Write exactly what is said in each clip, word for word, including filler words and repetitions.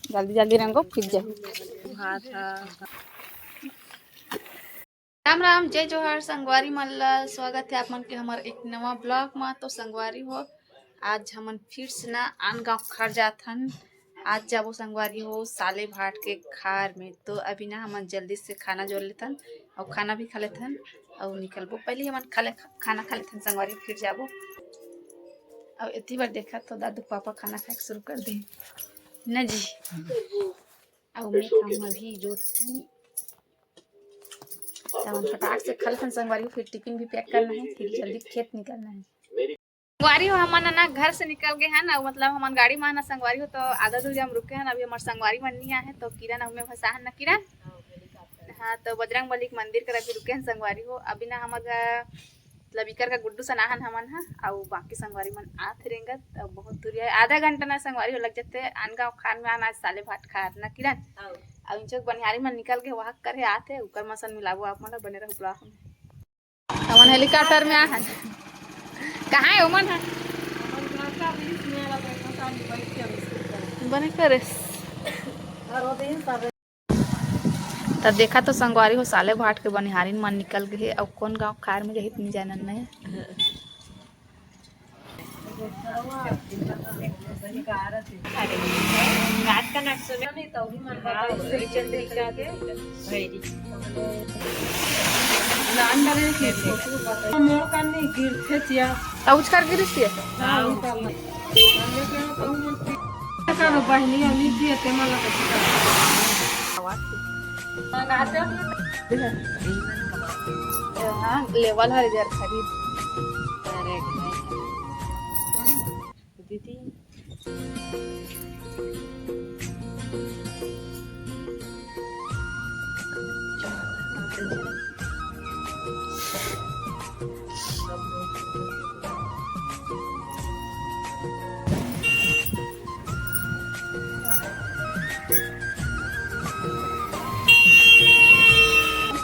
जल्दी जल्दी रेंगो, फिर जाहू। राम राम, जय जोहार संगवारी मन ला, स्वागत है आप मन के हमर एक नवा vlog मा। तो संगवारी हो, आज हमन फिर से ना आन गाँव खार जात हन। आज जाबो संगवारी हो साले भाट के खार में। तो अभी ना हमन जल्दी से खाना जोर लेथन और खाना भी खा लेथन और निकलबो। पहले हमन खा ले, खाना खा लेथन संगवारी, फिर जाबो। और इतनी बार देखा तो दादू पापा खाना खाए शुरू कर दे ना जी। और मैं खाऊँ अभी रोटी। तो हम फटाक से खा लेथन संगवारी, फिर टिफिन भी पैक करना है, फिर जल्दी खेत निकलना है। संगवारी हो, हमन ना घर से निकल गए हन, अउ मतलब हमन गाड़ी में ना संगवारी हो, तो आधा दूर हम रुके हन। अभी हमर संगवारी मन नहीं आए हैं, तो किरण अउ मैं फंसा हन ना किरण। हाँ, तो बजरंग बली के मंदिर कर अभी रुके हन संगवारी हो। अभी ना हमर ग-, मतलब इकर का गुड्डू सनाहन हमन हा, अउ बाकी संगवारी मन आत रेंगत, अउ बहुत दूर है, आधा घंटा ना संगवारी हो लग जाते। आन गाँव खान में आना साले भाट खार ना किरण। अउ इंचक बनिहारी मन निकल के वहाँ करे आत है, उकर मसन मिलाबो आप मन, बने रहो ब्लॉग में। हमन हेलीकॉप्टर में आहन। कहाँ है ओमन ह? बने करे। त देखा तो संगवारी हो, साले भाट के बनिहारिन मन निकल गए हे। अउ कौन गाँव खार में जही, नहीं जानन नहीं। रात का नाच सुने। हाँ, वही चंद्रिका के भैरी। मोड़ का नहीं गिरथे चिया। तब उचकर गिरिस ये? हाँ, उचकर। बहनी अमी थी, ते मला आवाज। हाँ, लेवल हर जर खरीद। अरे, दीदी।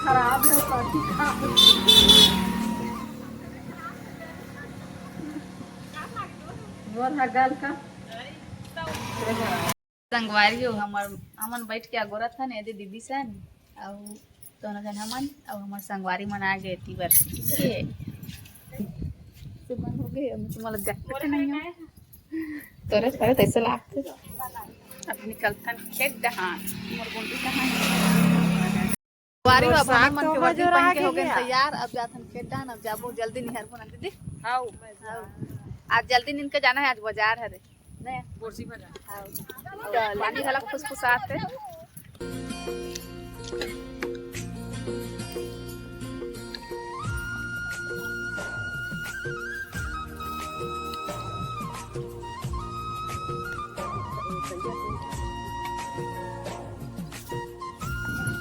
खराब है, कथी खाब? मोर हगल का। संगवारी हो, हमर, हमन बैठ के अगोरत हन, एदे दीदी सन, अउ दोनों जन हमन, अउ हमर संगवारी मन आ गए एती बर। के? सुमन हो गए, हम तुम्हारा देखते नहीं हो। तोरे, तोरे तैसे लागते। अब निकलथन खेत डहान, मोर गोंडी डहान। वारी अब बरसात हमन तो के बजर वर्दी पहन के आगे हो गए गया। तैयार। अब जाथन खेत डहान, अब जाबो जल्दी निहरबो ना दीदी। हाँ। हाँ। आज जल्दी नींद के जाना है, आज बाजार हरे। नहीं। बोरसी बाजार। हाँ। तो पानी घला फुसफुसात हे।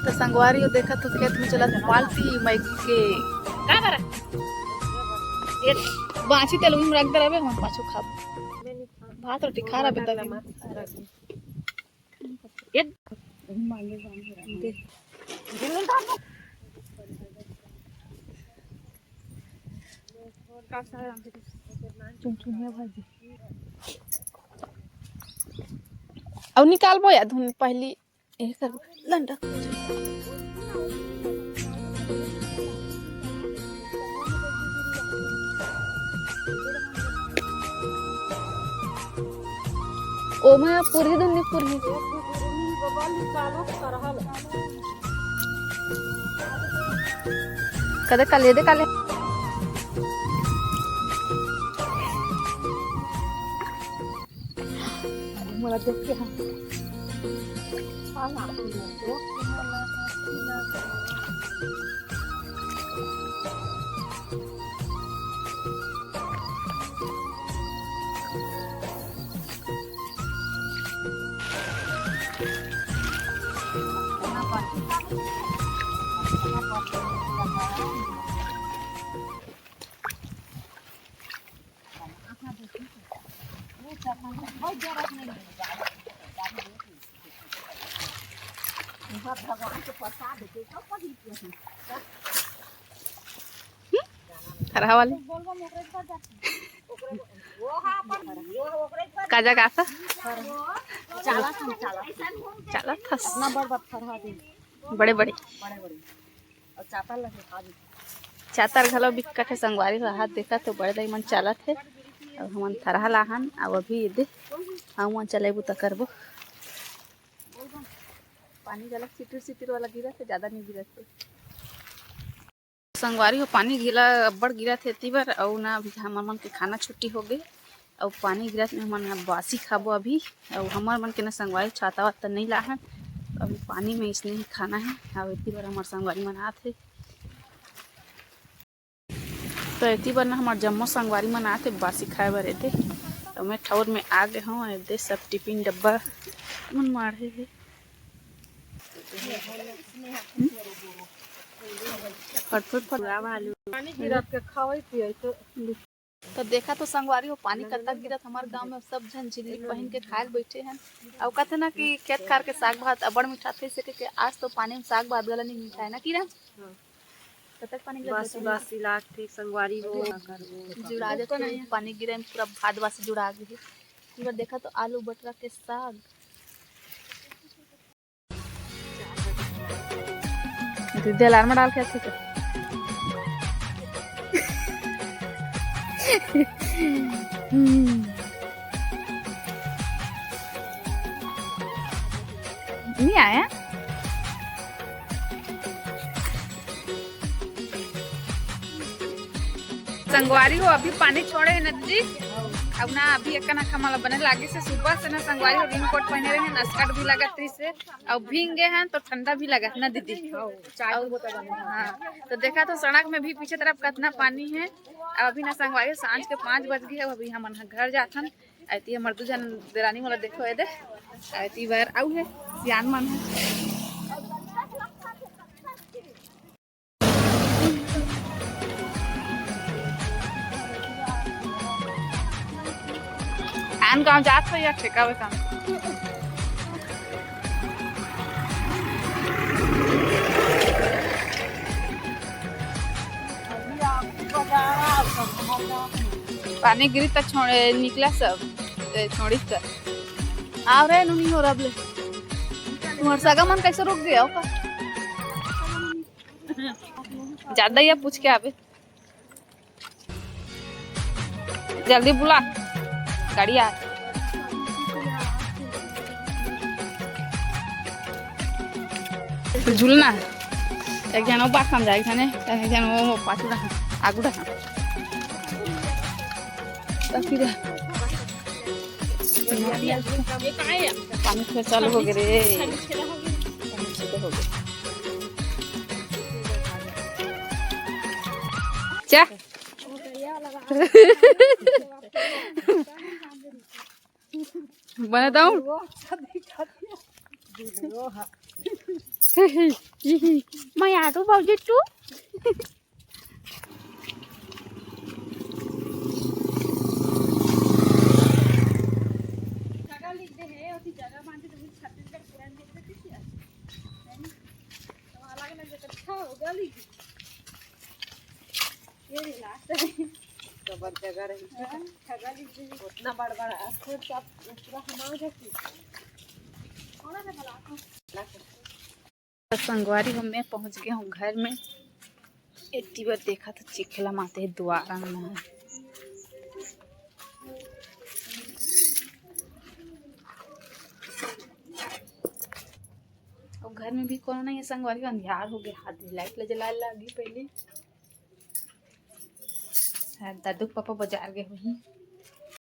तो संगवारी हो, देखा तो खेत में चला पालती मैगी के। का करा? ये बांची तेल उन रख दे रहे, हम पाछू खाब। भात रोटी खा रहे तभी। ये दे। चुनचुनिया भाजी। अब निकालबो या धुन पहली एकर लंडा। ओमा पूरी दुन्नी पूरी। कदे काले दे काले। मोला देख के हम। खरा वाले। का जगाथा? चालत हस? अपना बड़ बड़ फरहा दे। बड़े बड़े। बड़े बड़े। अउ चातर लगे खा दे। चातर घलो बिकट हे संगवारी हो, हाथ देखा तो बड़े दाई मन चालत हे। अउ हमन थरहा लाहन, अउ अभी एदे हमन चलेबू त करबो। पानी घलक चिटिर चिटिर वाला गिरत हे, ज्यादा नहीं गिरत हे। संगवारी हो, पानी घिला अब्बड़ गिरत हे एती बर, अउ ना अभी हमर मन के खाना छुट्टी हो गे, अउ पानी गिरत में हमन ह बासी खाबो अभी। अउ हमर मन के ना संगवारी छाता वाता नहीं लाहन, अभी पानी में इसने ही खाना है। अउ एती बर हमर संगवारी मन आत हे, तो एती बर ना हमर जम्मो संगवारी मन आत हे बासी खाए बर एदे। तो मैं ठौर में आ गे हूँ, एदे सब टिफिन डब्बा मन माढ़े हे। फटफट फट। पानी गिरत के खावई पियई तो तो देखा तो संगवारी हो, पानी कतक गिरत। हमार गांव में सब झन झिल्ली पहिन के खाए ल बैठे हैं। अउ कथे ना कि खेत खार के साग भात अबड़ मिठाथे, से के आज तो पानी में साग भात गला नहीं मिठाए ना किरण। कतक पानी गिरत बासी बासी लागथे संगवारी हो। जुड़ा जथे पानी गिरे में, पूरा भात बासी जुड़ा गे हे। इबर देखा तो आलू बटरा के साग। दीदी अलार्म डाल के अच्छे से। हम्म। नहीं आया। संगवारी हो, अभी पानी छोड़े हे नदी। अब ना अभी एक ना कमल बने लागे से सुबह से ना संगवारी हो, रेनकोट पहने रहे हैं, स्कर्ट भी लगत रही से। अब भींग गए हैं तो ठंडा भी लगत ना दीदी। हाँ, तो देखा तो सड़क में भी पीछे तरफ कितना पानी है। अब अभी ना संगवारी हो, सांझ के पाँच बज गए है, अभी हमन घर जाथन। एती हमर दू झन देरानी मोला देखो एदे, एती बर आऊ है, सियान मन है। आन गाँव जात हो या ठेका वे काम? पानी गिरी त छोड़े निकला सब, ते छोड़ी त। आव रे नुनी हो रब ले। तुम्हार सगा मन कैसे रुक गया का? ज्यादा ही अब पूछ के आवे। जल्दी बुला, गाड़ी आ। तो झूलना है। एक जन वो बात समझा, एक जने, एक जन वो, वो पाछू रहा, आगू रहा। तो फिर पानी फेर चालू हो गे रे। पानी छीटे हो गे। चा। बने दाऊ। मैं आ तो बाबूजी तू। ये भी last है। कबर जगह रही। हाँ, जगह लीजिए। उतना बड़ बड़ है। फिर सब पूरा हमारा जैसी। थोड़ा सा बड़ा था। तो संगवारी हो, मैं पहुंच गया हूँ घर में। एती बर देखा तो चिखला माते दुआरा में है। और घर में भी कोनो नहीं है संगवारी, अंधियार हो गया, हाथ में light ले जला लागी पहले। शायद दादू के पापा बाजार गए होही।